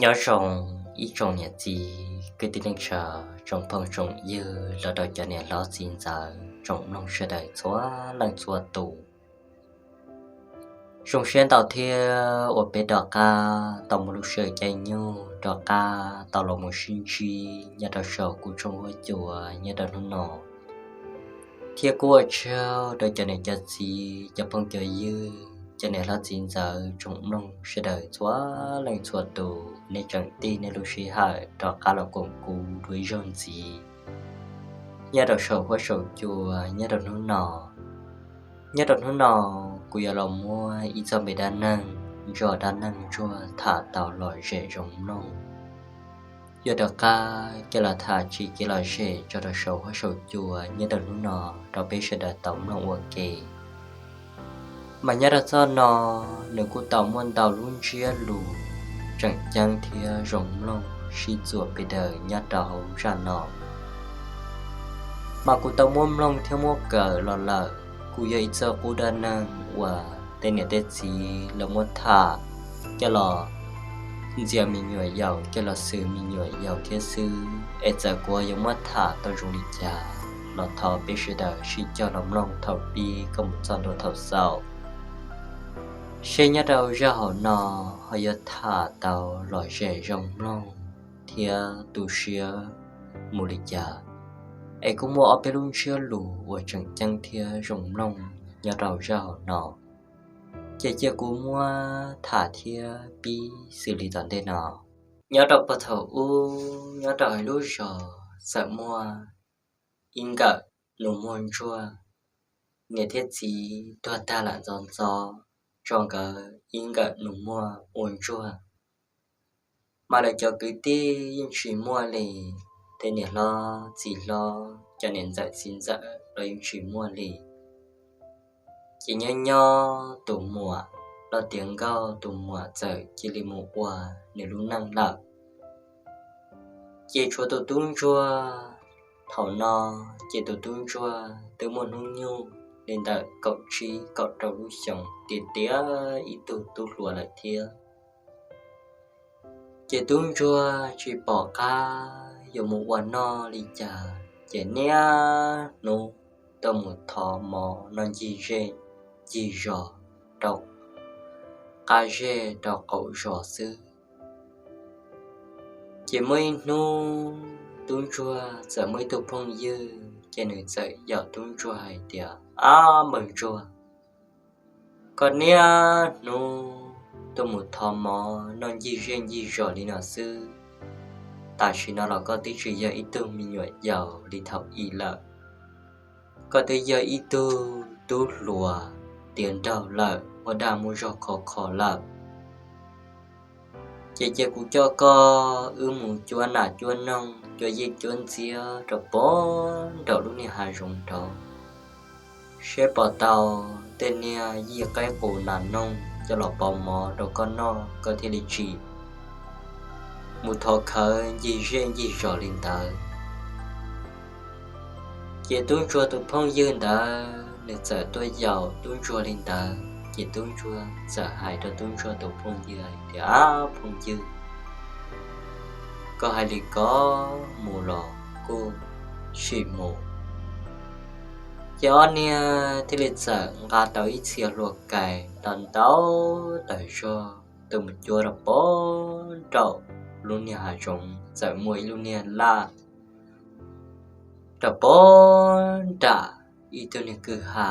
Nyob zoo ib tsoom niam txiv kwv tij neej tsa, tsoom phooj tsoom ywg los rau cov niam hlob txiv ntxawm tsoom mloog sawv daws txhua leej txhua tus. Zoo siab ntau thiab uas peb rov qab tau muaj lub sij hawm caij nyoog rov qab tau los mus sib ntsib nyob rau saum kuv tshooj huab cua nyob rau hnub no. Thiab kuj ua tsaug rau cov niam cov txiv, cov phooj cov ywg, cov niam hlob txiv ntxawm tsoom mloog sawv daws txhua leej txhua tus, nej tseem tij nej lub sij hawm rov qab los koom kuv dua ib zaug ntxiv nyob rau saum huab saum cua nyob rau hnub no. Nyob rau hnub no, kuv yuav los muab ib txoj me dab neeg, ntso dab neeg ntsuag tham tau lom zem zoo mloog, yuav rov qab coj los tham tsis kev lom zem tso rau saum huab saum cua nyob rau hnub no rau peb sawv daws tau mloog ua ke. Mas nyob rau txoj no, nws kuj tau muaj ntau lub ntsiab lus tseem ceeb thiab zoo mloog sib txuas pes daws nyob rau hauv zaj no. Mas kuv tau muab mloog thiab muab kawm los lawm, kuj yog ib txoj qub dab neeg uas tej niam tej txiv lawv muab tham coj los ntxias me nyuam yaus, coj los xwm me nyuam yaus thiab xwb. Es txawm kuv yuav muab tham tau zoo li cas los thov peb sawv daws sib cog los mloog thaum pib kom mus txog ntua thaum xaus, seb nyob rau zaj hauv no ho yuav tham tau lom zem zoo mloog thiab tu siab mus li cas. Es kuj muaj ob peb lub ntsiab lus uas tseem ceeb thiab zoo mloog nyob rau zaj hauv no, ces cia kuv muab tham thiab pib xws li tom ntej no. Nyob rau puag thaum ub, nyob rau hauv lub zos txawm muaj ib nkawm nus muag ntsuag. Niam thiab txiv tuag tag lam ntxov ntxov tso nkawd ib nkawm nus muag ua ntsuag. Mas lawv cov kwv tij yeej tsis muaj li, tej niam hlob txiv hlob, cov niam ntxawm txiv ntxawm los yeej tsis muaj li. Ces nyob nyob tus muam, los tiav nkauj tus muam txawm cia li mus ua nws lub neej lawm. Ces tshuav tus tub ntsuag. Thaum no ces tus tub ntsuag twb muaj hnub nyoog li ntawm kaum tsib kaum rau lub xyoos, tiav tiav ib tug tub hluas lawm thiab. Ces tub ntsuag tsis pom qab yuav mus ua noj li cas, ces niaj hnub tuaj mus thov mov noj ncig zej ncig zos rau qab zej rau qaum zos xwb. Ces muaj ib hnub tub ntsuag txawm muaj ib tug phooj ywg, ces nws txawm yaum tub ntsuag hais tias, Ab npawg ntsuag, koj niaj hnub tuaj mus thov mov noj ncig zej ncig zos li no xwb, tam sim no los koj twb tsis yog ib tug me nyuam yaus li thaum ub lawm. Koj twb yog ib tug tub hluas tiav nraug lawm, muaj dag muaj zog khov kho lawm. Ces cia kuv coj koj wb mus cuab nas cuab noog, cuab yeej cuab ntxiab rau puag nraum lub niag hav zoov nraud, seb pom tau tej niag yij qaib qus nas noog coj los pauv mov rau koj noj, koj thiaj li tsis mus thov khawv ncig zej ncig zos li ntawd. Ces tub ntsuag tus phooj ywg ntawd nws txawm tuaj yaum tub ntsuag li ntawd, ces tub ntsuag txawm hais rau tub ntsuag tus phooj ywg hais tias, Ab phooj ywg, koj hais li ko mus los kuj sim mus. Ces ob niag thiaj li txawm nqa tau ib txhia hlua kais ntau ntau tawm zog tuaj mus cuab rau puag nraum lub niag hav zoov, txawm muaj ib lub niag laj rau puag nram ib tug niag kwj ha.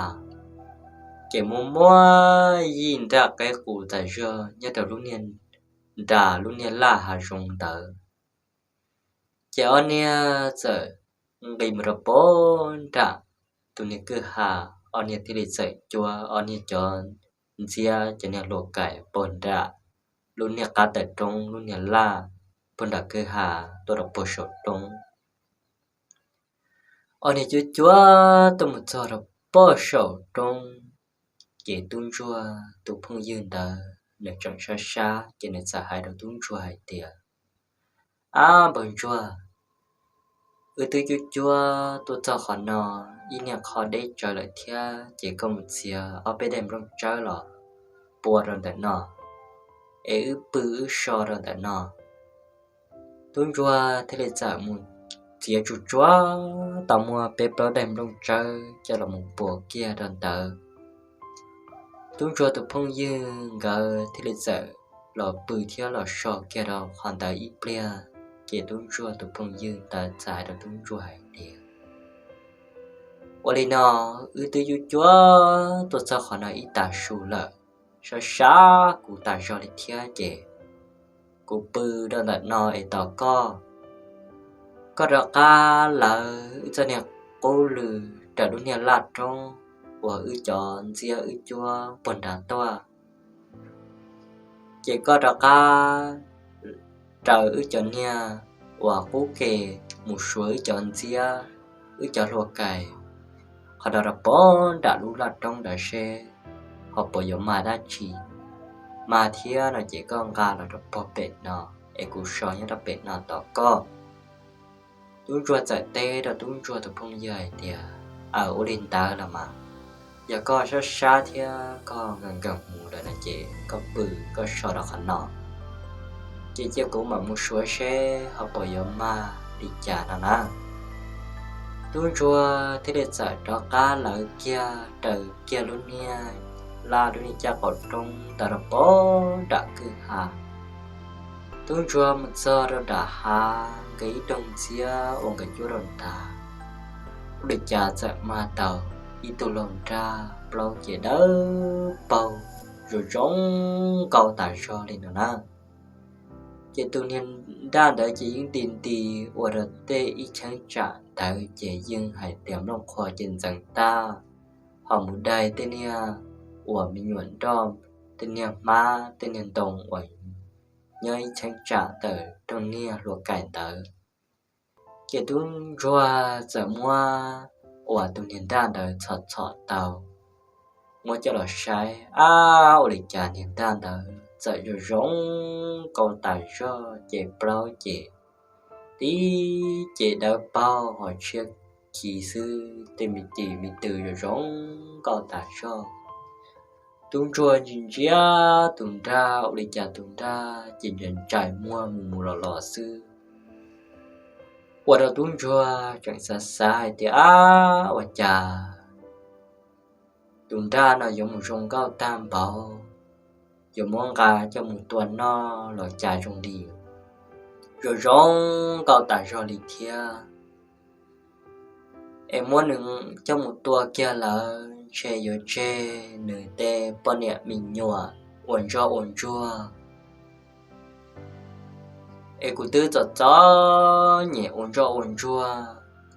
Ces muaj muaj yij nraj qaib qus tas zog nyob rau lub niag nram lub niag laj hav zoov ntawd. Ces ob niag txawm nqis mus rau puag nram tus niag kwj ha, ob niag thiaj li txawm cuab ob niag cov ntxiab cov niag hlua kais puag nram lub niag qab taws roob lub niag laj puag nram kwj ha tuaj rau puag saum roob. Ob niag cuab cuab tuaj mus txog rau puag saum roob, ces tub ntsuag tus phooj ywg ntawd nws tseem sab sab, ces nws txawm hais rau tub ntsuag hais tias, Ab npawg ntsuag, wb twb cuab cuab tuaj txog qhov no ib niag qho deb tsawv lawm thiab, ces koj mus txiav ob peb daim nplooj tsawb los pua rau ntawm no, es wb pw wb so rau ntawm no. Tub ntsuag thiaj li txawm mus txiav tsuj tsuav tau muaj peb plaub daim nplooj tsawb coj los mus puas kiag rau ntawd. Tub ntsuag tus phooj ywg nkawd thiaj li txawm los pw thiab los so kiag rau qhov ntawd ib pliag. Ces tub ntsuag tus phooj ywg ntawd txawm hais rau tub ntsuag hais tias, Ua li no, wb twb yuav cuab tuaj txog qhov no ib tag su lawm, sab sab kuv tas zog li thiab ces kuv pw rau ntawm no es tos koj. Koj rov qab lawv wb txoj niag qub lw raws lub niag laj roob uas wb cov ntxiab wb cuab puag nrad tuaj. Ces koj rov qab raws wb cov niag uas qub ke mus suav wb cov ntxiab, wb cov hlua kais qhov no rau puag nram lub laj roob ntawd seb ho puas yuav mag dab tsi. Mag thiab no ces koj nqa los rau puag pem no es kuv so nyob rau pem no tos koj. Tub ntsuag txawm teb rau tub ntsuag tus phooj ywg hais tias, Aw, ua li ntawd los mas, yog koj sab sab thiab koj nkees nkees mus lawm no ces koj pw, koj so rau qhov no, ces cia kuv mam mus suav seb ho puas yuav mag li cas no na. Tub ntsuag thiaj li txawm rov qab lawv kiag raws kiag lub niag laj lub niag caj qaum roob ntawd rau puag nram kwj ha. Tub ntsuag mus txog rau nram hav, nkawd ib rooj ntxiab uas nkawd cuab rau nrad, ua li cas txawm mag tau ib tug laus nraj plaub ces dawb paug zoo zoo nkauj tas zog li no na. Ces tus niag nraj ntawd ces yeej nti nti ua rau tej ib cheeb tsam ntawd ces yeej hais tias nplooj qhuav ces ntxeev tag, ho mus daig tej niag uas me nyuam nroj, tej niag hmab tej niag ntoo uas nyob ib cheeb tsam ntawm rooj niag hlua kais ntawd. Ces tub ntsuag txawm muab uas tus niag nraj ntawd txhom txhom tau, muab coj los saib, ab, ua li cas niag nraj ntawd txawm zoo zoo nkauj tas zog, ces plaub ces tib ces dawb paug ho tshiab khiv xwb, tej me ci me tw zoo zoo nkauj tas zog. Tub ntsuag ntsia ntsia tus nraj, ua li cas tus nraj ces ntsais ntsais muag mus mus los los xwb, ua rau tub ntsuag tseem xav xav hais tias, ab, ua cas tus nraj no yuav mus zoo nkauj tag npaum, yuav muab nqa coj mus tua noj los cas zoo li zoo zoo nkauj tas zog li thiab. Es muab nws coj mus tua kiag lawm ntshe yuav tseg nws tej poj niam me nyuam ua ntsoj ua ntsuag. Es kuv twb txom txom nyem ua ntsoj ua ntsuag,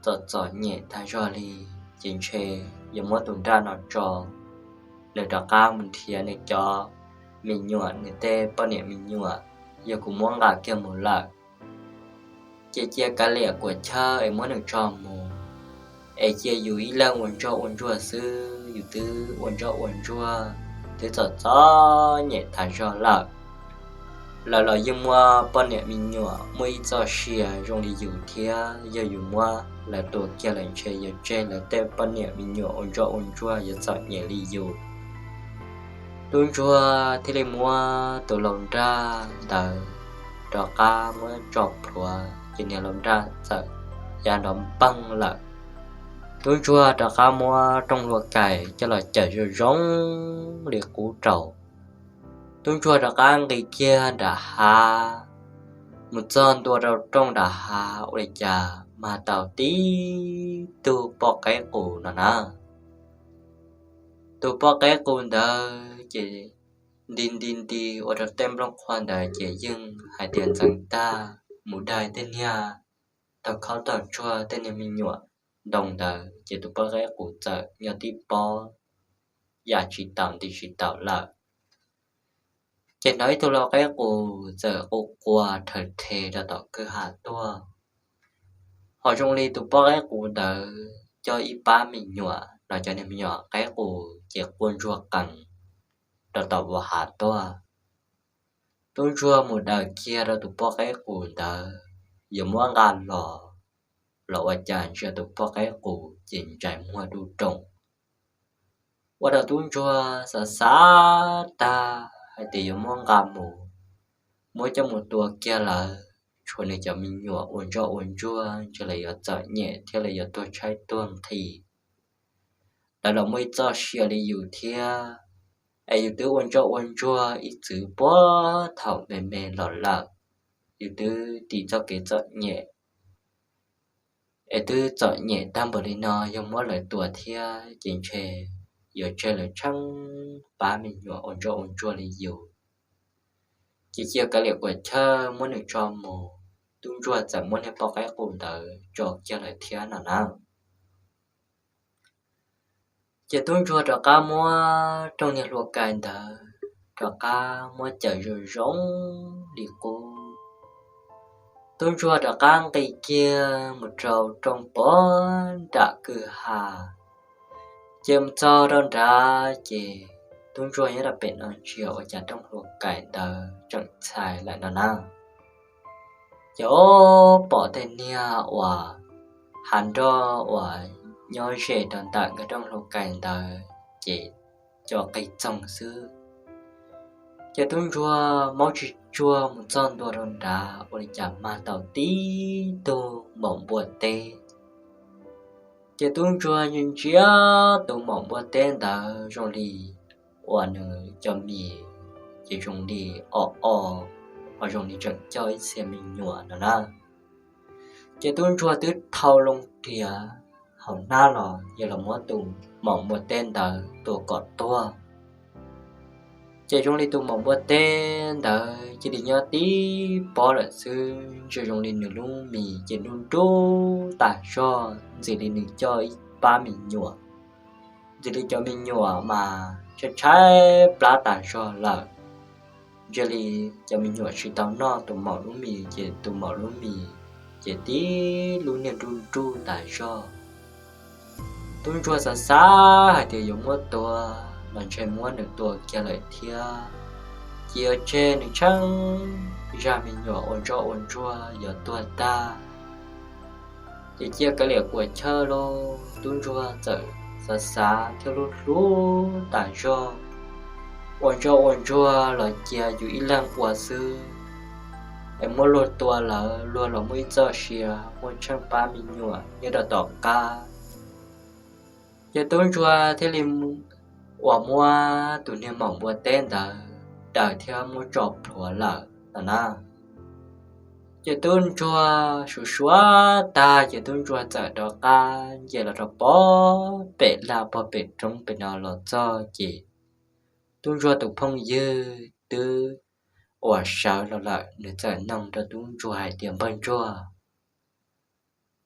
txom txom nyem tag zog li, ces ntshe yuav muab tus nraj no tso, nws rov qab mus nrhiav nws cov me nyuam, nws tej poj niam me nyuam, yog kuv muab nqa kiag mus lawm, ces cia kav liam kuam chawj es muab nws tso mus, es cia yus ib leeg ua ntsoj ua ntsuag xwb, yus twb ua ntsoj ua ntsuag, twb txom txom nyem tag zog lawm. Lawv los yeej muaj poj niam me nyuam, muaj ib txoj sia zoo li yus thiab, yog yus muab lawv tua kiag lawm ntshe yuav tseg lawv tej poj niam me nyuam ua ntsoj ua ntsuag yuav txom nyem li yus. Tub ntsuag thiaj li muab tus laus nraj ntawd rov qab muab tso plhuav, ces niag laus nraj txawm ya nrov npeeg lawm. Tub ntsuag rov qab muab rooj hlua kais coj los cawm zoo zoo li qub rau. Tub ntsuag rov qab nqis kiag nram hav mus txog ntua rau rooj nram hav, ua li cas mag tau tib tug poj qaib qus no na. Tus poj qaib qus ntawd ces nti nti nti ua rau tej nplooj qhuav ntawd ces yeej hais tias ntxeev tag, mus daig tej niag tog khaub tog tsuag tej niag me nyuam ntoo ntawd, ces tus poj qaib qus txawm nyob tib pob ya tsis taus nti tsis taus lawm. Ces hnov ib tug lau qaib qus txawm qus quas rhawv rhe rau tom kwj ha tuaj. Ho zoo li tus poj qaib qus ntawd coj ib pab me nyuam los cov niag me nyuam qaib qus ces quaj ntsuag qees rau tom vos hav tuaj. Tub ntsuag mus daws kiag rau tus poj qaib qus ntawd yuav muab nqa los, los ua cas ntsia tus poj qaib qus ces ntsais muag dub roog. Ua rau tub ntsuag xav xav tag hais tias yuav muab nqa mus, muab coj mus tua kiag lawm tshuav nws cov me nyuam ua ntsoj ua ntsuag ntshe lawv yuav txom nyem thiab lawv yuav tuag tshaib tuag nqhis. Lawv los muaj ib txoj sia li yus thiab, es yus twb ua ntsoj ua ntsuag ib txwm puag thaum me me los lawm, yus twb dim txoj kev txom nyem, es twb txom nyem tag npaum li no yog muab lawv tua thiab ces ntshe yuav tseg lawv tsheej pab me nyuam ua ntsoj ua ntsuag li yus. Ces cia kav liam kuam chawj muab nws tso mus, tub ntsuag txawm muab niag poj qaib qus ntawd tso kiag lawm thiab no na. Ces tub ntsuag rov qab muab rooj niag hlua kais ntawd rov qab muab cawm zoo zoo li qub. Tub ntsuag rov qab nqis kiag mus rau rooj pov nram kwj ha. Ces mus txog rau nrad ces tub ntsuag nyob rau pem no ntsia ua cas rooj hlua kais ntawd tseem txhais lawm no na. Ces ob pom tej niag uas hav nroj uas nyob ze rau ntawm nkawd rooj hlua kais ntawd ces co qig txoog xwb. Ces tub ntsuag maub tsis tsuag mus txog ntua rau nrad ua li cas mag tau tib tug maum npua teb. Ces tub ntsuag ntsia ntsia tus maum npua teb ntawd zoo li uas nws cov mis ces zoo li o o, ho zoo li tseem coj ib txhia me nyuam no na. Ces tub ntsuag twb thau loo riam hauv hnab los yog los muab tus maum npua teb ntawd tua kom tuag. Ces zoo li tus maum npua teb ntawd cia li nyob tib pob lawm xwb, ntshe zoo li nws lub mis ces nruj nruj tas zog ntxim li nws coj ib pab me nyuam. Ntxim li cov me nyuam mas tshaib tshaib plab tas zog lawm. Ntshe li cov me nyuam tsis tau noj tus maum lub mis ces tus maum lub mis ces tib lub niag nruj nruj tas zog. Tub ntsuag xav xav hais tias yuav muab tua los ntshe muab nws tua kiag lawm thiab, ces yuav tseg nws tsheej zaj me nyuam ua ntsoj ua ntsuag yuav tuag tag. Ces cia kav liam kuam chawj lauj, tub ntsuag txawm xav xav thiab hlub hlub tas zog, ua ntsoj ua ntsuag los cia yus ib leeg ua xwb, es muab luag tua lawm luag los muaj ib txoj sia muaj tsheej pab me nyuam nyob rau tom qab. Ces tub ntsuag thiaj li uas muab tus niag maum npua teb ntawd daws thiab muab tso plhuav lawm no na. Ces tub ntsuag suav suav tag ces tub ntsuag txawm rov qab nce los rau pog pem laj pog pem roob pem no los txog ces tub ntsuag tus phooj ywg twb uas sawv los lawm, nws txawm noog rau tub ntsuag hais tias, npawg ntsuag,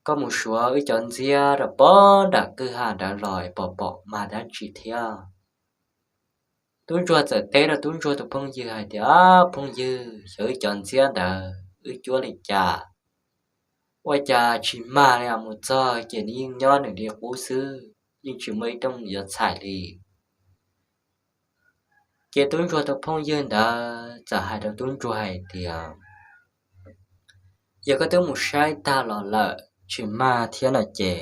koj mus suav wb cov ntxiab rau pog nram kwj ha ntawd los es puas pom mag dab tsi thiab? Tub ntsuag txawm teb rau tub ntsuag tus phooj ywg hais tias, phooj ywg, xyov wb cov ntxiab ntawd wb cuab li cas, ua cas tsis mag li, mus txog ces nws yeej nyob nws li qub xwb, yeej tsis muaj ib rooj yuav txhais li. Ces tub ntsuag tus phooj ywg ntawd txawm hais rau tub ntsuag hais tias, yog koj twb mus saib tag los lawm tsis mag thiab no ces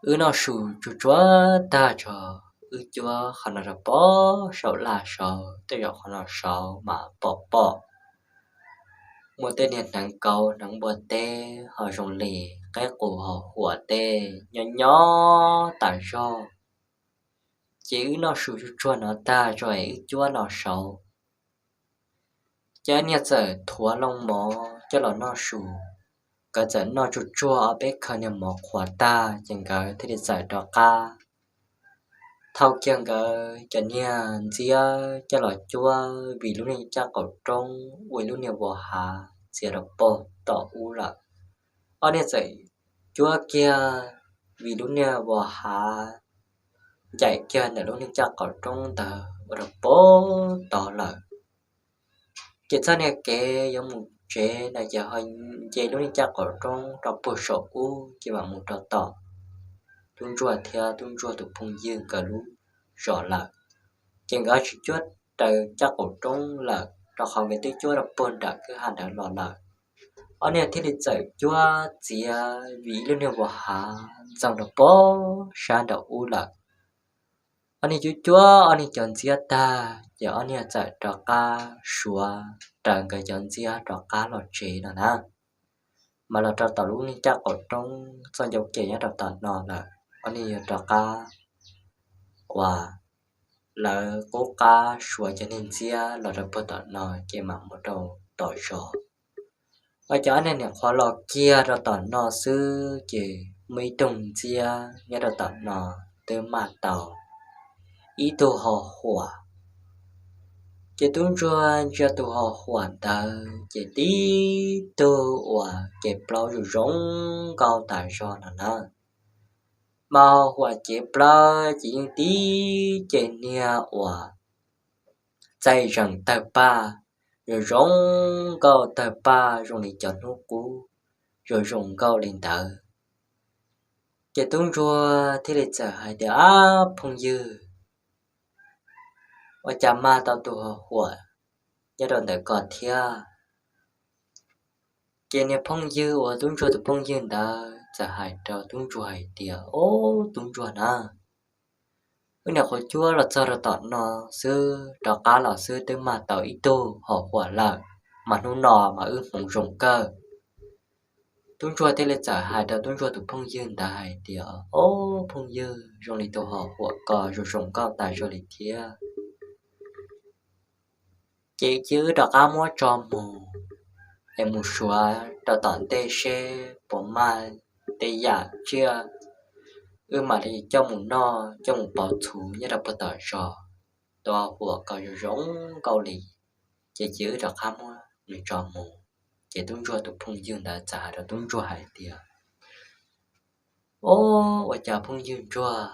wb noj su tsuag tsuag tag tso, wb cuab qhov no rau pog saum laj saud, tej zaum qhov no saud mas pom pom muaj tej niag hneev kauv hneev npua teb ho zoo li qaib qus ho huam tej nyob nyob tas zog. Ces wb noj su tsuag tsuag no tag tso es wb cuab no saud. Ces niag txawm thuav loo mov coj los noj su. Nkawd txawm noj tsuag tsuag ob peb khaw niag mov qhuav tag ces nkawd thiaj li txawm rov qab thau kiag nkawd cov niag ntxiab coj los cuab vim lub niag caj qaum roob ua ib lub niag vos hav txiav rau pog tom ub lawm. Ob niag txawm cuab kiag vim lub niag vos hav ncaim kiag ntawm lub niag caj qaum roob ntawd ua rau pog tod lawm. Ces txoj niag kev yuav mus tsev na ces ho nce lub niag caj qaum roob rau puag saum ub ces mam mus rau tom tub ntsuag thiab tub ntsuag tus phooj ywg nkawd lub zos lawm. Ces nkawd tsis cuab raws caj qaum roob lawm rau qhov nkawd twb cuab rau puag nram kwj ha ntawd los lawm. Ob niag thiaj li txawm cuab txiav vim ib lub niag vos hav ntxoog rau pog sab nraum ub lawm. Ob niag cuab cuab ob niag cov ntxiab tag ces ob niag txawm rov qab suav raws nkawd cov ntxiab rov qab los tsev no na. Mas los rau tom lub neej caj qaum roob txoj ncauj kev nyob rau tom no lawm, ob niag yuav rov qab uas lawv qub qab suav cov niag ntxiab los rau puag tom no ces mam mus rau tom zos. Ua cas ob niag niam qhuav los kiag rau tom no xwb ces muaj ib tug ntxiab nyob rau tom no twb maj tau ib tug ho huam. Ces tub ntsuag ntsia tus ho huam ntawd ces tib tug uas kev plaub zoo zoo nkauj tas zog no na. Mas ho huam kev plaub ces yeej tib ce niag uas txaij zeem tawg paj, zoo zoo nkauj tawg paj zoo li cov hnub qub, zoo zoo nkauj li ntawd. Ces tub ntsuag thiaj li txawm hais tias, Ab phooj ywg, ua cas mag tau tus ho huam nyob rau ntawm koj thiab? Ces niag phooj ywg uas tub ntsuag tus phooj ywg ntawd txawm hais rau tub ntsuag hais tias, Ob tub ntsuag na, wb niam qhuav cuab los txog rau tom no xwb, rov qab los xwb twb mag tau ib tug ho huam lawm, mas hnub no mas wb hmoov zoo kawg. Tub ntsuag thiaj li txawm hais rau tub ntsuag tus phooj ywg ntawd hais tias, Ob phooj ywg, zoo li tus ho huam ko zoo zoo nkauj tas zog li thiab. Ces cia wb rov qab muab tso mus es mus suav rau tom ntej seb puas mag tej yam tsiaj, wb mam li coj mus noj coj mus pauv txhuv nyob rau puag tom zos. Tus ho huam ko zoo zoo nkauj li, ces cia wb rov qab muab nws tso mus. Ces tub ntsuag tus phooj ywg ntawd txawm hais rau tub ntsuag hais tias, Ob, ua cas phooj ywg ntsuag,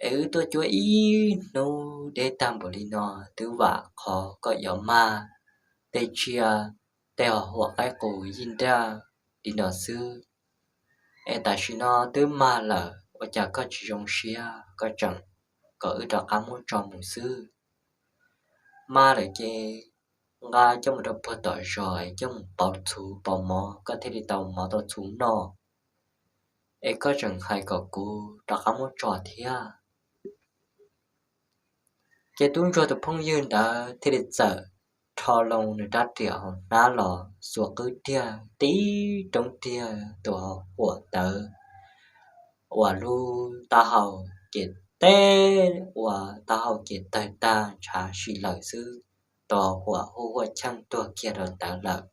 es wb tuaj cuab ib hnub deb tag npaum li no twb vam qhov koj yuav mag tej tsiaj, tej ho huam qaib qus yij nraj li no xwb, es tam sim no twb mag lawm ua cas koj tsis zoo siab, koj tseem kom wb rov qab muab tso mus xwb? Mag lawm ces nqa coj mus rau puag tom zos es coj mus pauv txhuv pauv mov, koj thiaj li tau mov tau txhuv noj, es koj tseem hais kom kuv rov qab muab tso thiab. Ces tub ntsuag tus phooj ywg ntawd thiaj li txawm rho loo nws rab riam hauv hnab los xuas qwb tiag tib roob tiag tus ho huam ntawd uas lub taub hau ces teb uas taub hau ces tawg tag ntshav si lawm xwb, tus ho huam huaj huaj cheej tuag kiag rau ntawd lawm.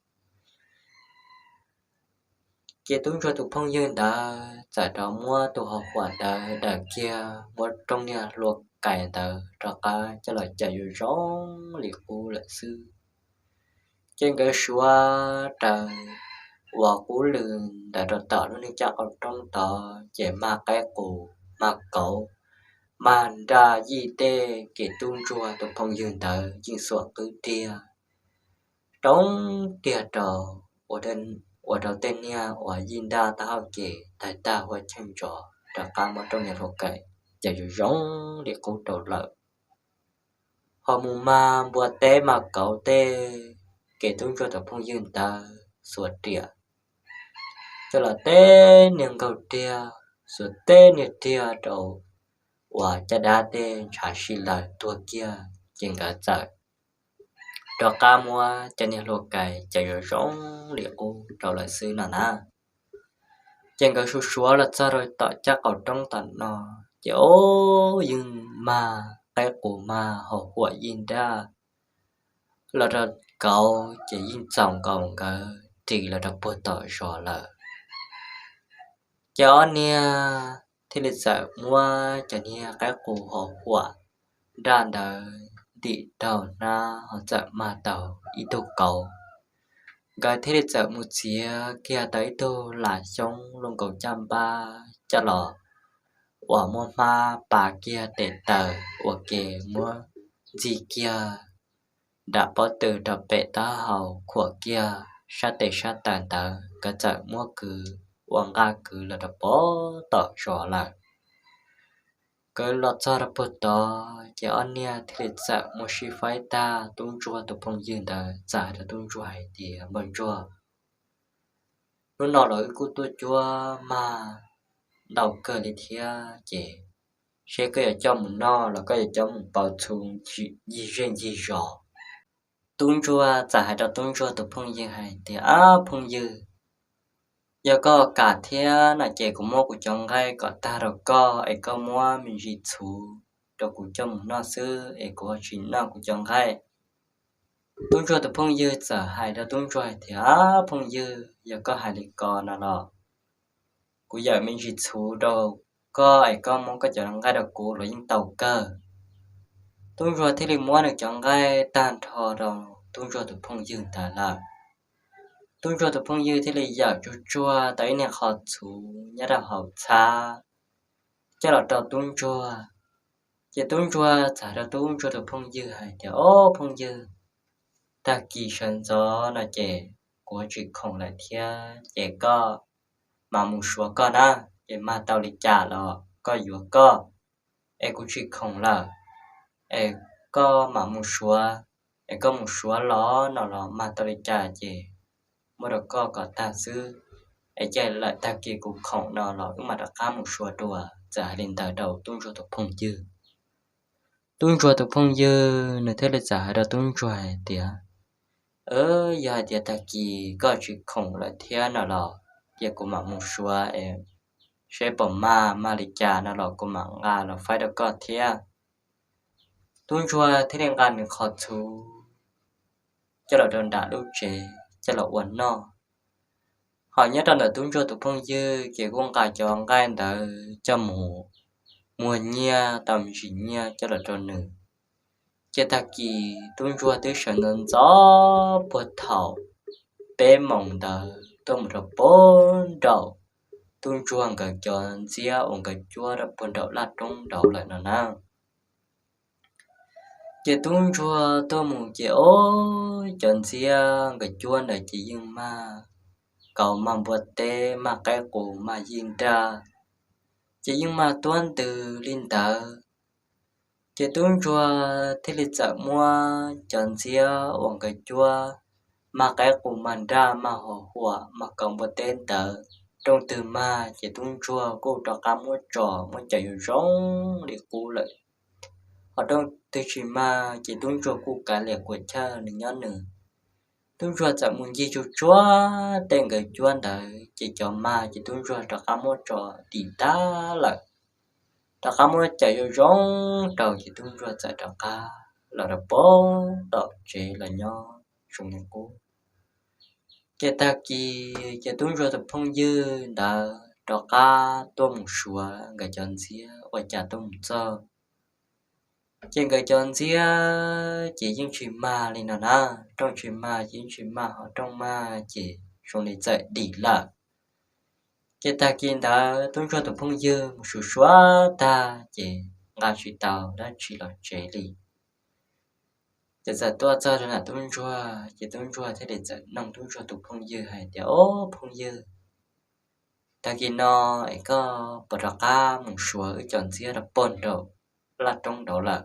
Ces tub ntsuag tus phooj ywg ntawd txawm rov muab tus ho huam ntawd daws kiag muab rooj niag hlua kais ntawd rov qab coj los cawm zoo zoo li qub lawm xwb. Ces nkawd suav raws uas qub lw ntawd rau tom lub neej caj qaum roob tod ces mag qaib qus, mag kauv, mag nraj yij tej, ces tub ntsuag tus phooj ywg ntawd yeej xuas qwb tiag roob tiag rau, ua rau tej niag uas yij nraj taub hau ces tawg tag huaj cheej ntsos rov qab muab rooj niag hlua kais cawm zoo zoo li qub rau lawm. Ho mus mag npua teb mag kauv tej, ces tub ntsuag tus phooj ywg ntawd xuas riam coj los teb niag nkaug tiag, xuas teb niag tiag rau uas caj dab tej ntshav si lawm tuag kiag, ces nkawd txawm rov qab muab cov niag hlua kais cawm zoo zoo li qub rau lawm xwb no na. Ces nkawd suav suav los txog rau tom caj qaum roob tom no, ces ob yeej mag qaib qus mag ho huam yij nraj los rau kauv ces yeej txaus nkaus nkawd ris los rau puag tom zos lawm. Ces ob niag thiaj li txawm muab cov niag qaib qus ho huam nraj ntawd ntim rau hnab ho txawm mag tau ib tug kauv. Nkawd thiaj li txawm mus txiav kiag tau ib tug lam xyoob luaj nkaus caj npab coj los uas muab hmab pas kiag tes taw ua ke muab ntxig kiag nram pob tw rau pem taub hau khuam kiag sab tes sab taw ntawd, nkawd txawm muab kwv ua nqaj kwv los rau puag tom zos lawm. Nkawd los txog rau puag tod ces ob niag thiaj li txawm muab sib faib tag, tub ntsuag tus phooj ywg ntawd txawm hais rau tub ntsuag hais tias, Npawg ntsuag, hnub no los wb kuj tuaj cuab mag ntau kawg li thiab, ces seb koj yuav coj mus noj los koj yuav coj mus pauv txhuv ncig zej ncig zos. Tub ntsuag txawm hais rau tub ntsuag tus phooj ywg hais tias, Ab phooj ywg, yog koj kam thiab no ces kuv muab kuv cov nqaij kom tag rau koj es koj muab me ntsis txhuv rau kuv coj mus noj xwb es kuv ho tsis noj kuv cov nqaij. Tub ntsuag tus phooj ywg txawm hais rau tub ntsuag hais tias, Ab phooj ywg, yog koj hais li ko no los kuv yawm me ntsis txhuv rau koj es koj muab koj cov nqaij rau kuv los yeej tau kawg. Tub ntsuag thiaj li muab nws cov nqaij tag nrho rau tub ntsuag tus phooj ywg ntawd lawm. Tub ntsuag tus phooj ywg thiaj li yawm tsuag tsuag tau ib niag qho txhuv nyob rau hauv txhab coj los rau tub ntsuag. Ces tub ntsuag txawm hais rau tub ntsuag tus phooj ywg hais tias, Ob phooj ywg, tag kis sawv ntxov no ces kuv tsis khoom lawm thiab ces koj mam mus suav koj na, ces mag tau li cas los koj yuav koj, es kuv tsis khoom lawm, es koj mam mus suav, es koj mus suav los no los mag tau li cas ces muab rau koj kom tag xwb, es cia lawm tag kis kuv khoom no los wb mam rov qab mus suav dua. Txawm hais li ntawd rau tub ntsuag tus phooj ywg. Tub ntsuag tus phooj ywg nws thiaj li txawm hais rau tub ntsuag hais tias, Yog hais tias tag kis koj tsis khoom lawm thiab no los cia kuv mam mus suav es seb puas mag, mag li cas no los kuv mam nqa los faib rau koj thiab. Tub ntsuag thiaj li nqa nws qhov txhuv coj los rau nram lub tsev coj los ua noj. Ho nyob rau ntawm tub ntsuag tus phooj ywg ces kuj nqa cov nqaij ntawd coj mus muag nyiaj tau me ntsis nyiaj coj los rau nws. Ces tag kis tub ntsuag twb sawv ntxov ntxov puag thaum peb moos ntawd tuaj mus rau puag nraum tub ntsuag nkawd cov ntxiab uas nkawd cuab rau puag nraum laj roob nraud lawm no na. Ces tub ntsuag tuaj mus ces ob cov ntxiab nkawd cuab ntawd ces yeej mag kauv, mag npua teb, mag qaib qus, mag yij nraj, ces yeej mag tuab ntws li ntawd. Ces tub ntsuag thiaj li txawm muab cov ntxiab uas nkawd cuab mag qaib qus, mag nraj, mag hos huam, mag kauv npua teb ntawd, rooj twg mag ces tub ntsuag kuj rov qab muab tso, muab cawm yuav zoo li qub lawm. Ho rooj twg tsis mag ces tub ntsuag kuj kav liam kuas chawj nws nyob nws. Tub ntsuag txawm mus ncig tsuag tsuag tej nkawd cuab ntawd ces cov mag ces tub ntsuag rov qab muab tso dim tag lawm, rov qab muab cawm yuav zoo rau ces tub ntsuag txawm rov qab los rau puag tom tsev los nyob zoo li qub. Ces tag kis ces tub ntsuag tus phooj ywg ntawd rov qab tuaj mus suav nkawd cov ntxiab ua cas tuaj mus txog ces nkawd cov ntxiab ces yeej tsis mag li no na. Rooj tsis mag ces yeej tsis mag, ho rooj mag ces zoo li txawm dim lawm. Ces tag kis ntawd tub ntsuag tus phooj ywg mus suav suav tag ces nqa tsis tau dab tsi los tsev li. Ces txawm tuaj txog rau ntawm tub ntsuag ces tub ntsuag thiaj li txawm noog tub ntsuag tus phooj ywg hais tias, Ob phooj ywg, tag kis no es koj puas rov qab mus suav wb cov ntxiab rau puag nraum laj roob nraud lawm?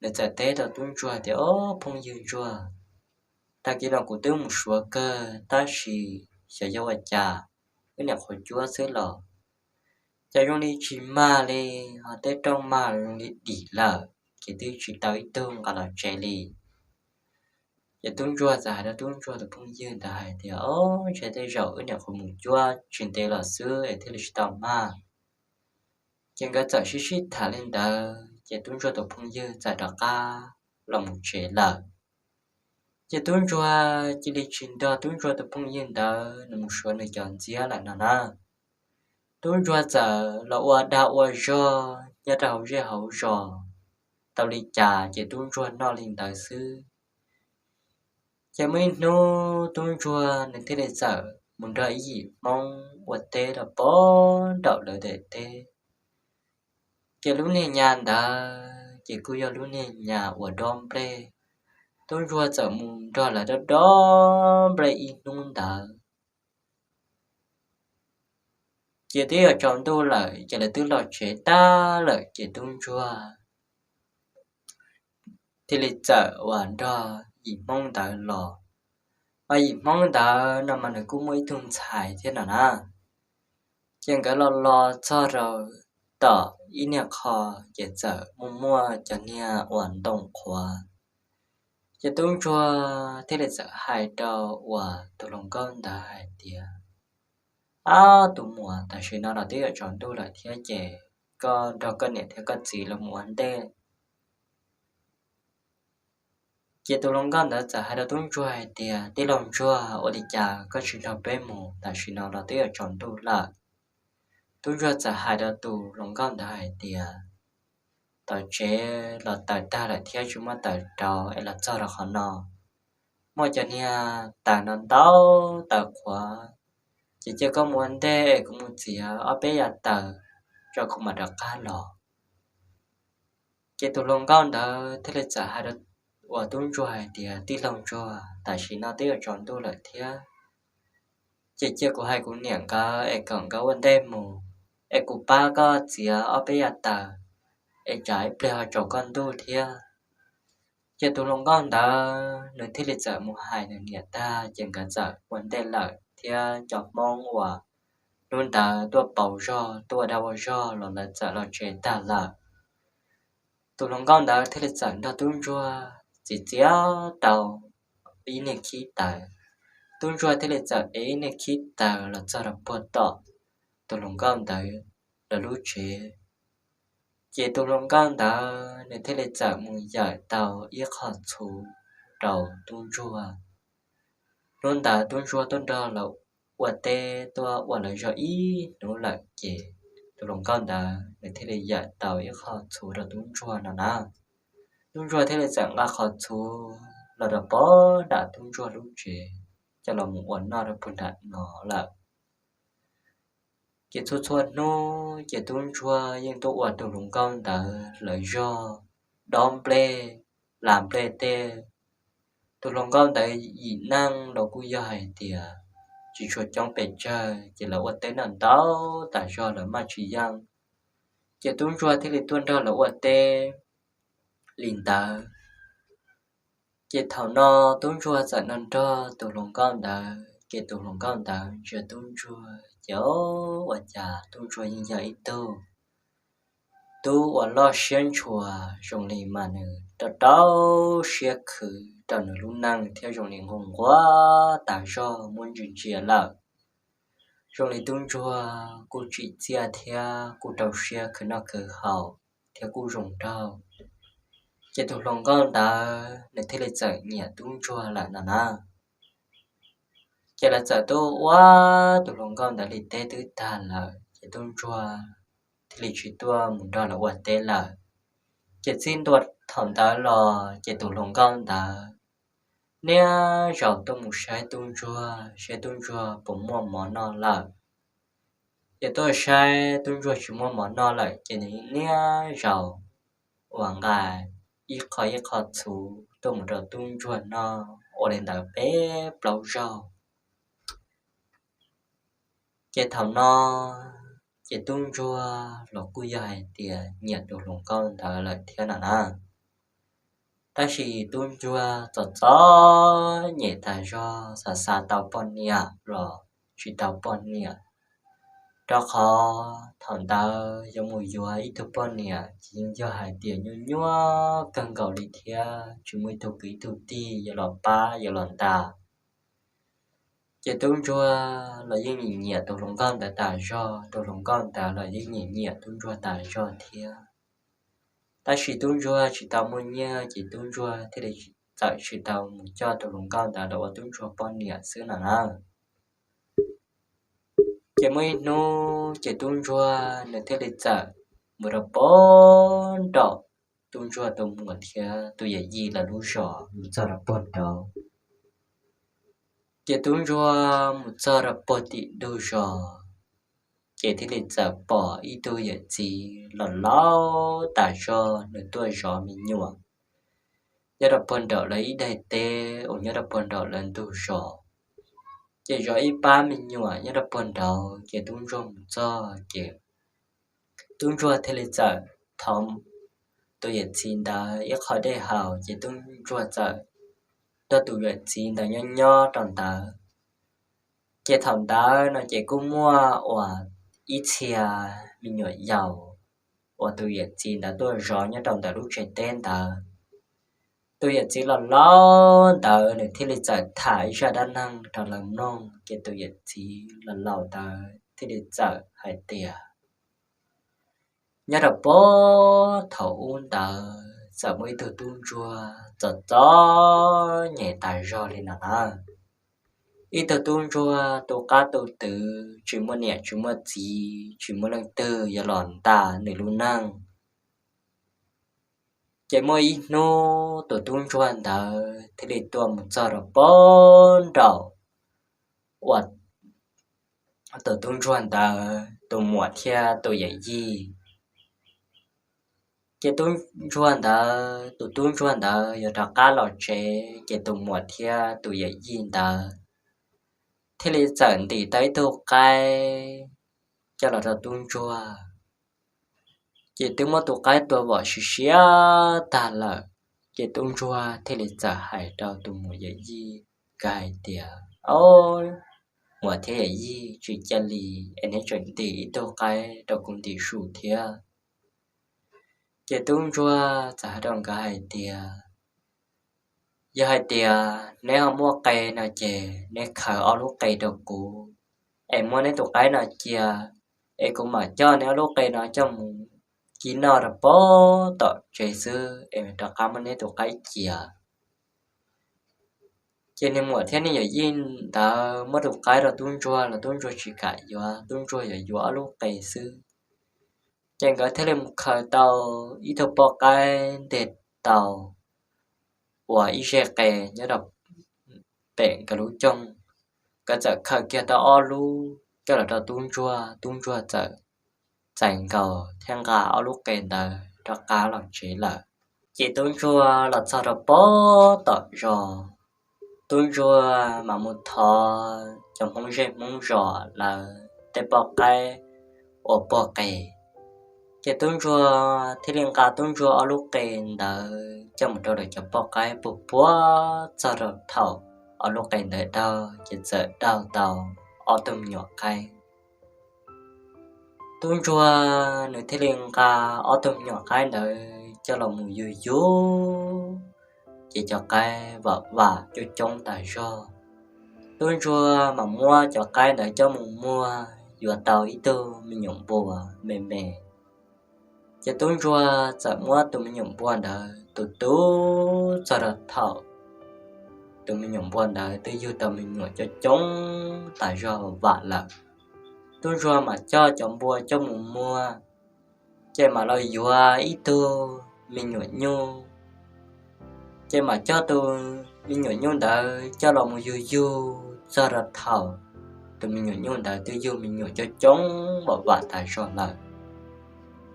Nws txawm teb rau tub ntsuag tias, Ob phooj ywg ntsuag, tag kis no kuv twb mus suav kawg tab sis xyov yog ua cas wb niam qhuav cuab xwb los cas zoo li tsis mag li, ho tej rooj mag zoo li dim lawm ces twb tsis tau ib tug nqa los tsev li. Ces tub ntsuag txawm hais rau tub ntsuag tus phooj ywg ntawd hais tias, Ob, ntshe tej zaum wb niam qhuav mus cuab tsis ntev los xwb es thiaj li tsis tau mag. Ces nkawd txawm sib sib tham li ntawd ces tub ntsuag tus phooj ywg txawm rov qab los mus tsev lawm. Ces tub ntsuag cia li tsis nrog tub ntsuag tus phooj ywg ntawd nws mus suav nws cov ntxiab lawm no na. Tub ntsuag txawm los ua dag ua zog nyob rau hauv zej hauv zos, tau li cas ces tub ntsuag noj li ntawd xwb. Ces muaj ib hnub tub ntsuag nws thiaj li txawm mus nrog ib yim Hmoob ua teb rau puag nraum lawv daim teb. Ces lub niag nyas ntawd ces kuj yog lub niag nyas uas dob nplej. Tub ntsuag txawm mus nrog lawv dob dob nplej ib hnub ntawd. Ces twb yuav tsaus ntuj lawm ces lawv twb los tsev tag lawm ces tub ntsuag thiaj li txawm uas nrog yim Hmoob ntawd los. Mas yim Hmoob ntawd no mas nws kuj muaj ib tug ntxhais thiab no na. Ces nkawd los los txog rau tom ib niag qho ces txawm muaj muaj cov niag uas ntoo qhuav. Ces tub ntsuag thiaj li txawm hais rau uas tus hluas nkauj ntawd hais tias, Ab, tus muam, tam sim no los twb yuav tsaus ntuj lawm thiab ces koj nrog koj niam thiab koj txiv los mus ua ntej. Ces tus hluas nkauj ntawd txawm hais rau tub ntsuag hais tias, Tij laug ntsuag, ua li cas koj tsis nrog peb mus, tam sim no los twb yuav tsaus ntuj lawm? Tub ntsuag txawm hais rau tus hluas nkauj ntawd hais tias, Tom tsev los taws tag lawm thiab tsis muaj taws rau es los txog rau qhov no, muaj cov niag taws no ntau, taws qhuav, ces cia koj mus ua ntej es kuv mus txiav ob peb yav taws tso kuv mam rov qab los. Ces tus hluas nkauj ntawd thiaj li txawm hais rau uas tub ntsuag hais tias, Tij laug ntsuag, tam sim no twb yuav tsaus ntuj lawm thiab, ces cia kuv hais kuv niam nkawd es kom nkawd ua ntej mus, es kuv pab koj txiav ob peb yav taws, es tsam ib pliag ho tsaus koj ntuj thiab. Ces tus hluas nkauj ntawd nws thiaj li txawm mus hais nws niam tag ces nkawd txawm ua ntej lawm thiab cov Hmoob uas hnub ntawd tuaj pauv zog tuaj ua dag ua zog los lawv txawm los tsev tag lawm. Tus hluas nkauj ntawd thiaj li txawm nrog tub ntsuag txiav txiav tau ib niag khib taws. Tub ntsuag thiaj li txawm ev ib niag khib taws los txog rau puag tom tus hluas nkauj ntawd lawv lub tsev. Ces tus hluas nkauj ntawd nws thiaj li txawm mus yawm tau ib qho txhuv rau tub ntsuag. Hnub ntawd tub ntsuag tuaj nrog lawv ua teb tuaj ua lawv zog ib hnub lawm ces tus hluas nkauj ntawd nws thiaj li yawm tau ib qho txhuv rau tub ntsuag no na. Tub ntsuag thiaj li txawm nqa qhov txhuv los rau pog nram tub ntsuag lub tsev, coj los mus ua noj rau puag nram no lawm. Ces txhua txhua hnub ces tub ntsuag yeej tuaj ua tus hluas nkauj ntawd lawv zog, dob nplej, hla nplej tej. Tus hluas nkauj ntawd yim neej los kuj yog hais tias tsis tshua coob pes tsawg ces lawv ua teb noj ntau tas zog lawv maj tsis yeej. Ces tub ntsuag thiaj li tuaj nrog lawv ua teb li ntawd. Ces thaum no tub ntsuag txawm nrog nrog tus hluas nkauj ntawd, ces tus hluas nkauj ntawd ntsia tub ntsuag ces ua cas tub ntsuag yeej yog ib tug tub uas loj siab ntshua, zoo li mas nws rau rau siab khwv rau nws lub neej thiab zoo li nquag nquag tas zog muab ntsia ntsia lawm. Zoo li tub ntsuag kuj tsim txiaj thiab kuj rau siab khwv noj khwv haus thiab kuj zoo nraug. Ces tus hluas nkauj ntawd nws thiaj li txawm nyiam tub ntsuag lawm no na. Ces lawv txawm tuaj ua tus hluas nkauj ntawd li teb twb tag lawm ces tub ntsuag thiaj li tsis tuaj mus nrog lawv ua teb lawm. Ces txij ntua thaum ntawd los ces tus hluas nkauj ntawd niaj zaus tuaj mus saib tub ntsuag, saib tub ntsuag puas muaj mov noj lawm. Ces tuaj saib tub ntsuag tsis muaj mov noj lawm ces nws niaj zaus uas nqa ib qho ib qho txhuv tuaj mus rau tub ntsuag noj ua li ntawd peb plaub zaug. Ces thaum no ces tub ntsuag los kuj yog hais tias nyiam tus hluas nkauj ntawd lawm thiab no na. Tab sis tub ntsuag txom txom nyem tas zog, xav xav tau poj niam los tsis tau poj niam, rau qhov thaum ntawd yuav mus yuav ib tug poj niam ces yeej yog hais tias nyuaj nyuaj kawg nkaus li thiab tsis muaj ib tug kwv ib tug tij yuav los pab yuav los ntas. Ces tub ntsuag los yeej nyiam nyiam tus hluas nkauj ntawd tas zog, tus hluas nkauj ntawd los yeej nyiam nyiam tub ntsuag tas zog thiab. Tab sis tub ntsuag tsis tau muaj nyiaj ces tub ntsuag thiaj li txawm tsis tau mus coj tus hluas nkauj ntawd los ua tub ntsuag poj niam xwb no na. Ces muaj ib hnub ces tub ntsuag nws thiaj li txawm mus rau pog nraum tub ntsuag tus muam thiab tus yawm yij lawv lub zos mus txog rau pog nraud. Ces tub ntsuag mus txog rau pog tim ntug zos, ces thiaj li txawm pom ib tug yawm txiv los laus tas zog nws tuaj zov me nyuam nyob rau pog nraum lawv ib daim teb uas nyob rau pog nraum lawv ntug zos. Ces zov ib pab me nyuam nyob rau pog nraud ces tub ntsuag mus txog ces tub ntsuag thiaj li txawm thov tus yawm txiv ntawd ib qho dej haus ces tub ntsuag txawm nrog tus yawm txiv ntawd nyob nyob rau ntawd. Ces thaum ntawd no ces kuj muaj uas ib txhia me nyuam yaus uas tus yawm txiv ntawd tuaj zov nyob rau ntawm lub tsev teb ntawd. tus yawm txiv laus laus ntawd nws thiaj li txawm tham ib zaj dab neeg rau lawv mloog, ces tus yawm txiv laus laus ntawd thiaj li txawm hais tias, nyob rau puag thaum ub ntawd txawm muaj ib tug tub ntsuag txom txom nyem tas zog li no lawm. Ib tug tub ntsuag tu qab tu twv, tsis muaj niam tsis muaj txiv, tsis muaj leej twg yuav los ntas nws lub neej. Ces muaj ib hnub tus tub ntsuag ntawd thiaj li tuaj mus txog rau puag nraum uas tus tub ntsuag ntawd tus muam thiab tus yawm yij. Ces tub ntsuag ntawd, tus tub ntsuag ntawd yuav rov qab los tsev, ces tus muam thiab tus yawm yij ntawd thiaj li txawm ntim tau ib tug qaib coj los rau tub ntsuag. Ces twb muab tus qaib tua vom siav siav tag lawm, ces tub ntsuag thiaj li txawm hais rau tus muam yawm yij nkawd hais tias, Au, muam thiab yawm yij, tsis cia li es neb tseem ntim ib tug qaib rau kuv ntim su thiab. Ces tub ntsuag txawm hais rau nkawd hais tias, Yog hais tias neb ho muaj qe no ces neb khaws ob lub qe rau kuv, es muab neb tus qaib no cia, es kuv mam coj neb ob lub qe no coj mus kib noj rau puag tom tsev xwb es rov qab muab neb tus qaib cia. Ces niag muam thiab niag yawm yij ntawd muab tus qaib rau tub ntsuag los tub ntsuag tsis kam yuav, tub ntsuag yuav yuav ob lub qe xwb. Ces nkawd thiaj li mus khaws tau ib tug poj qaib nteg tau uas ib zej qe nyob rau pem nkawd lub cooj. Nkawd txawm khaws kiag tau ob lub coj los rau tub ntsuag, tub ntsuag txawm txais nkaus thiab nqa ob lub qe ntawd rov qab los tsev lawm. Ces tub ntsuag los txog rau puag tom zos, tub ntsuag mam mus thov cov hmoob zej hmoob zos lawv tej poj qaib ua pog qe. Ces tub ntsuag thiaj li nqa tub ntsuag ob lub qe ntawd coj mus rau lawv cov poj qaib puag puag txog rau thaum ob lub qe ntawd daug, ces txawm daug tau ob tug me nyuam qaib. Tub ntsuag nws thiaj li nqa ob tug me nyuam qaib ntawd coj los mus yug yug, ces cov qaib vam vam coob coob tas zog. Tub ntsuag mam muab cov qaib ntawd coj mus muag yuav tau ib tug me nyuam npua me me. Ces tub ntsuag txawm muab tus me nyuam npua ntawd tu tu txog rau thaum tus me nyuam npua ntawd twb yug tau me nyuam coob coob tas zog vam lawm. Tub ntsuag mam coj cov npua coj mus muag, ces mam los yuav ib tug me nyuam nyuj, ces mam coj tus me nyuam nyuj ntawd coj los mus yug yug txog rau thaum tus me nyuam nyuj ntawd twb yug me nyuam coob coob vam vam tas zog lawm.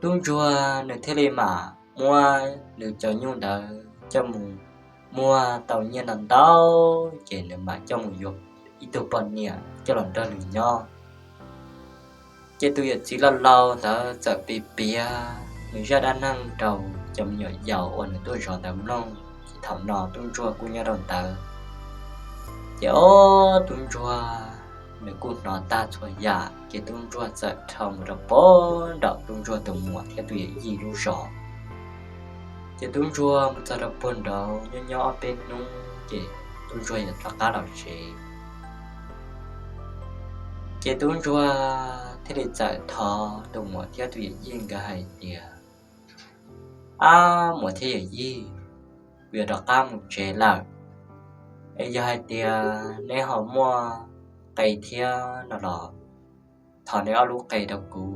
Tub ntsuag nws thiaj li mam muab nws cov nyuj ntawd coj mus muag tau nyiaj ntau ntau, ces nws mam coj mus yuav ib tug poj niam coj los nrog nws nyob. Ces tus yawm txiv laus laus ntawd txawm piav piav nws zaj dab neeg rau cov me nyuam yaus uas nws tuaj zov ntawd mloog, ces thaum no tub ntsuag kuj nyob rau ntawd. Ces ob tub ntsuag nws kuj hnov tag txhua yam, ces tub ntsuag txawm dhau mus rau puag nraum tub ntsuag tus muam thiab tus yawm yij lub zos. Ces tub ntsuag mus txog rau puag nraud nyob nyob ob peb hnub, ces tub ntsuag yuav rov qab los tsev. Ces tub ntsuag thiaj li txawm thov tus muam thiab tus yawm yij nkawd hais tias, Ab, muam thiab yawm yij, kuv yuav rov qab mus tsev lawm, es yog hais tias neb ho muaj qe thiab no los thov neb ob lub qe rau kuv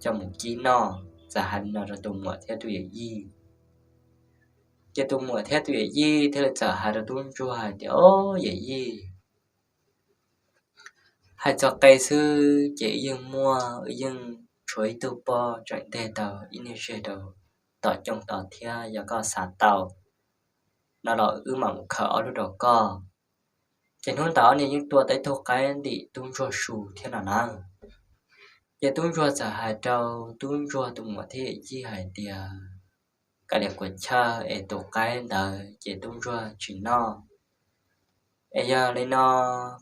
coj mus kib noj. Txawm hais li no rau tus muam thiab tus yawm yij. Ces tus muam thiab tus yawm yij thiaj li txawm hais rau tub ntsuag hais tias, Ob, yawm yij, hais txog qe xwb ces wb yeej muaj, wb yeej tshuav ib tug poj tseem nteg tau ib niag zej rau tom cooj tod thiab, yog koj xav tau no los wb mam mus khaws ob lub rau koj. Ces hnub ntawd ob niag yeej tua tau ib tug qaib ntim tub ntsuag su thiab no na. Ces tub ntsuag txawm hais rau tub ntsuag tus muam thiab yawm yij hais tias, Kav liam kuv chawj es tus qaib ntawd ces tub ntsuag tsis noj, es yog li no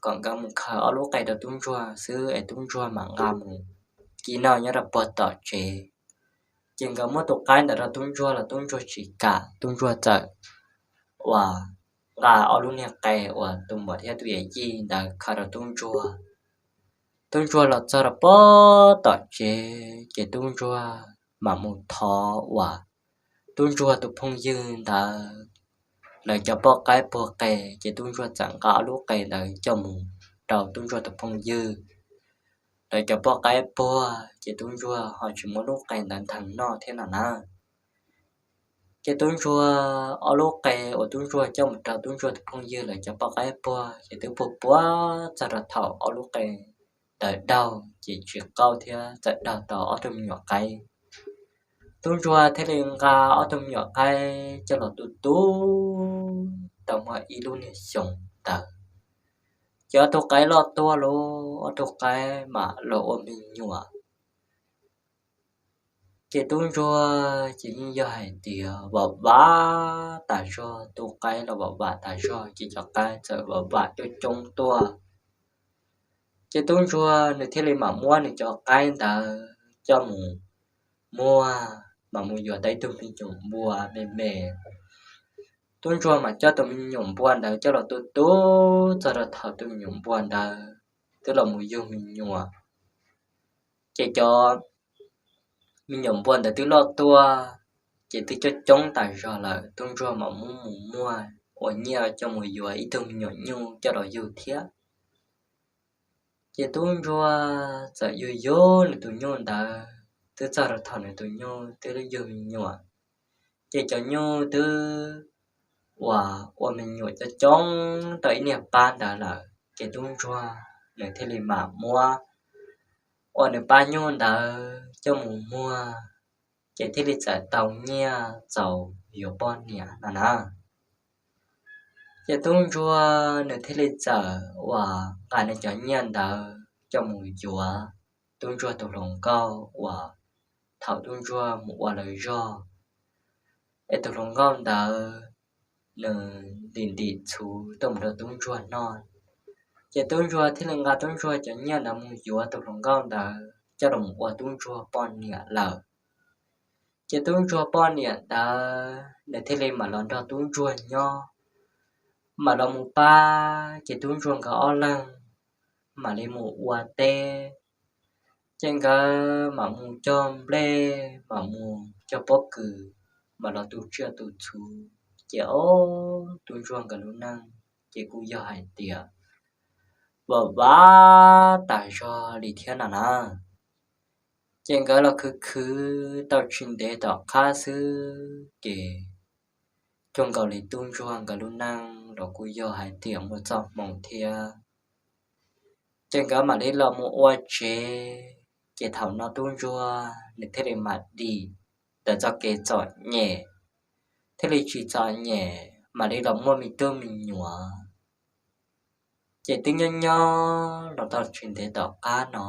kom nkawd mus khaws ob lub qe rau tub ntsuag xwb es tub ntsuag mam nqa mus kib noj nyob rau puag tom tsev. Ces nkawd muab tus qaib ntawd rau tub ntsuag los tub ntsuag tsis kam, tub ntsuag txawm uas nqa ob lub niag qe uas tus muam thiab tus yawm yij ntawd khaws rau tub ntsuag. Tub ntsuag los txog rau pem tom tsev ces tub ntsuag mam mus thov uas tub ntsuag tus phooj ywg ntawd lawv cov poj qaib puag qe, ces tub ntsuag txawm nqa ob lub qe ntawd coj mus rau tub ntsuag tus phooj ywg lawv cov poj qaib puag, ces tub ntsuag ho tsis muab lub qe ntawd ntheev noj thiab no na. Ces tub ntsuag, ob lub qe uas tub ntsuag coj mus rau tub ntsuag tus phooj ywg lawv cov poj qaib puag ces twb puag puag txog rau thaum ob lub qe ntawd daug ces tsis qaug thiab txawm daug tau ob tug me nyuam qaib. Tub ntsuag thiaj li nqa ob tug me nyuam qaib coj los tu tu tau muaj ib lub niag xyoo ntawd, ces ob tug qaib loj tuaj lawm, ob tug qaib mam los ua me nyuam. Ces tub ntsuag ces yeej yog hais tias vam vam tas zog, tu qaib los vam vam tas zog ces cov qaib txawm vam vam coob coob tuaj. Ces tub ntsuag nws thiaj li mam muab nws cov qaib ntawd coj mus muag, mam mus yuav tau ib tug me nyuam npua me me. Tub ntsuag mam coj tus me nyuam npua ntawd coj los tu tu txog rau thaum tus me nyuam npua ntawd twb los mus yug me nyuam. Ces cov me nyuam npua ntawd twb loj tuaj, ces twb coob coob tas zog lawm, tub ntsuag mam muab mus muag ua nyiaj coj mus yuav ib tug me nyuam nyuj coj los yug thiab. Ces tub ntsuag txawm yug yug nws tus nyuj ntawd twb txog rau thaum nws tus nyuj twb yug me nyuam, ces cov nyuj twb uas ua me nyuam coob coob tau ib niag pab ntawd lawm, ces tub ntsuag nws thiaj li mam muab uas nws pab nyuj ntawd coj mus muag, ces thiaj li txawm tau nyiaj txaus yuav poj niam no na. Ces tub ntsuag nws thiaj li txawm uas nqa nws cov nyiaj ntawd coj mus yuav tub ntsuag tus hluas nkauj uas thaum tub ntsuag mus ua lawv zog, es tus hluas nkauj ntawd nws ntim ntim txhuv tuaj mus rau tub ntsuag noj. Ces tub ntsuag thiaj li nqa tub ntsuag cov nyiaj ntawd mus yuav tus hluas nkauj ntawd coj los ua tub ntsuag poj niam lawm. Ces tub ntsuag poj niam ntawd nws thiaj li mam los nrog tub ntsuag nyob, mam los mus pab ces tub ntsuag nkawd ob leeg mam li mus ua teb. Ces nkawd mam mus cog nplej, mam mus cog pob kws, mam los tu tsiaj tu txhu. Ces ob tub ntsuag nkawd lub neej ces kuj yog hais tias vam vam tas zog li thiab no na. Ces nkawd los khwv khwv tau tsis ntev tom qab xwb ces cuag nkaus li tub ntsuag nkawd lub neej los kuj yog hais tias muaj txoj hmoo thiab. Ces nkawd mam li los mus ua tsev, ces thaum no tub ntsuag nws thiaj li mam dim ntawm txoj kev txom nyem, thiaj li tsis txom nyem mam li los muaj me tub me nyuam. Ces twb nyob nyob los tau tsis ntev tom qab no,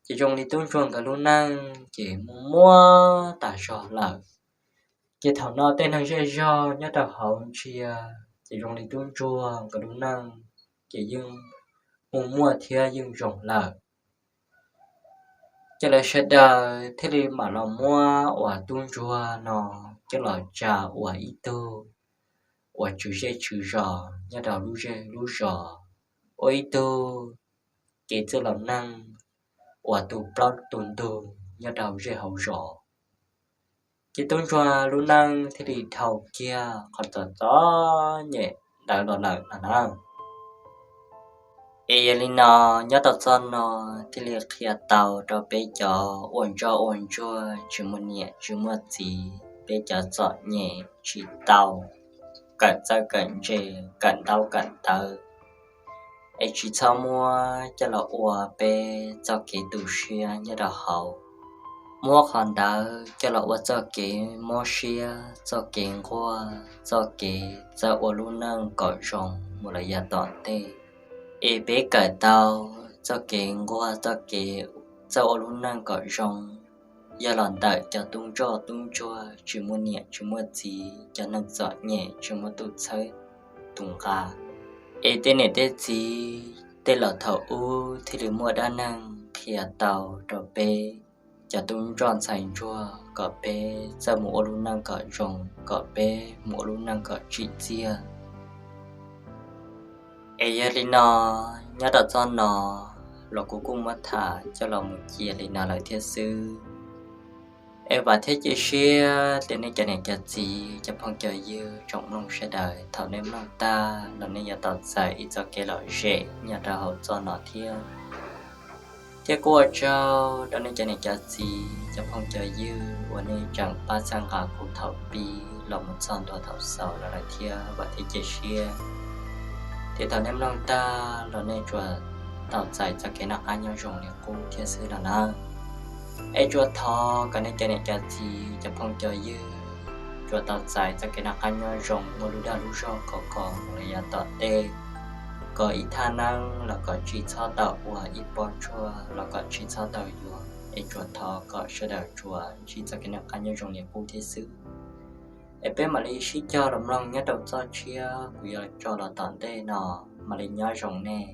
ces zoo li tub ntsuag nkawd lub neej ces muaj muaj tas zog lawm. Ces thaum no tej neeg zej zog nyob rau hauv ntsia ces zoo li tub ntsuag nkawd lub neej ces yeej muaj muaj thiab yeej zoo lawm. Ces lawv sawv daws thiaj li mam los muab uas tub ntsuag no coj los tsa ua ib tug uas tswv zej tswv zos nyob rau lub zej lub zos, ua ib tug kev txwj laus neeg uas tu plaub tu ntug nyob rau zej hauv zos. Ces tub ntsuag lub neej thiaj li dhau kiag qhov txom txom nyem ntawd los lawm no na. Es yog li no, nyob rau txoj no thiaj li qhia tau rau peb cov ua ntsoj ua ntsuag tsis muaj niam tsis muaj txiv, peb cov txom nyem tsis tau kawm txawj kawm ntse, kawm ntaub kawm ntawv, es tsis txhob muab coj los ua peb txoj kev tu siab nyob rau hauv. Muab qhov ntawd coj los ua txoj kev mob siab, txoj kev nquag, txoj kev txawj ua lub neej kom zoo mus lawm yav tom ntej. Es peb kawm tau txoj kev nquag, txoj kev txawj ua lub neej kom zoo, yog los ntawm cov tub ntsoj tub ntsuag tsis muaj niam tsis muaj txiv, cov neeg txom nyem tsis muaj tus txhawb tus nqa. Es tej niam tej txiv tej laus thaum ub thiaj li muaj dab neeg qhia tau rau peb cov tub ntsuag ntxhais ntsuag kom peb txawj mus ua lub neej kom zoo, kom peb mus ua lub neej kom tsim txiaj. Es yog li no, nyob rau txoj no los kuv kuj muab tham coj los mus cia li no lawm thiab xwb. Es vam thiab cia siab tias nej cov niam cov txiv, cov phooj cov ywg tsoom mloog sawv daws, thaum nej mloog tag los nej yuav tau txais ib txoj kev lom zem nyob rau hauv txoj no thiab. Thiab kuj ua tsaug rau nej cov niam cov txiv, cov phooj cov ywg uas nej tseem pab txhawb nqa kuv thaum pib los mus txog ntua thaum xaus no lawm thiab. Vam thiab cia siab tias thaum nej mloog tag los nej tsuas tau txais txoj kev noj qab nyob zoo li qub thiab xwb no na. Es tsuas thov kom nej cov niam cov txiv, cov phooj cov ywg tsuas tau txais txoj kev noj qab nyob zoo, muaj lub dag lub zog khov kho mus li yav tom ntej, kom ib thaj neeb los kom tsis txhob tau ua, ib pob tshuaj los kom tsis txhob tau yuav. Es tsuas thov kom sawv daws tsuas ntsib txoj kev noj qab nyob zoo li qub thiab xwb. Es peb mam li sib cog los mloog nyob rau txoj tshiab kuv yuav tso los tom ntej no. Mam li nyob zoo nej.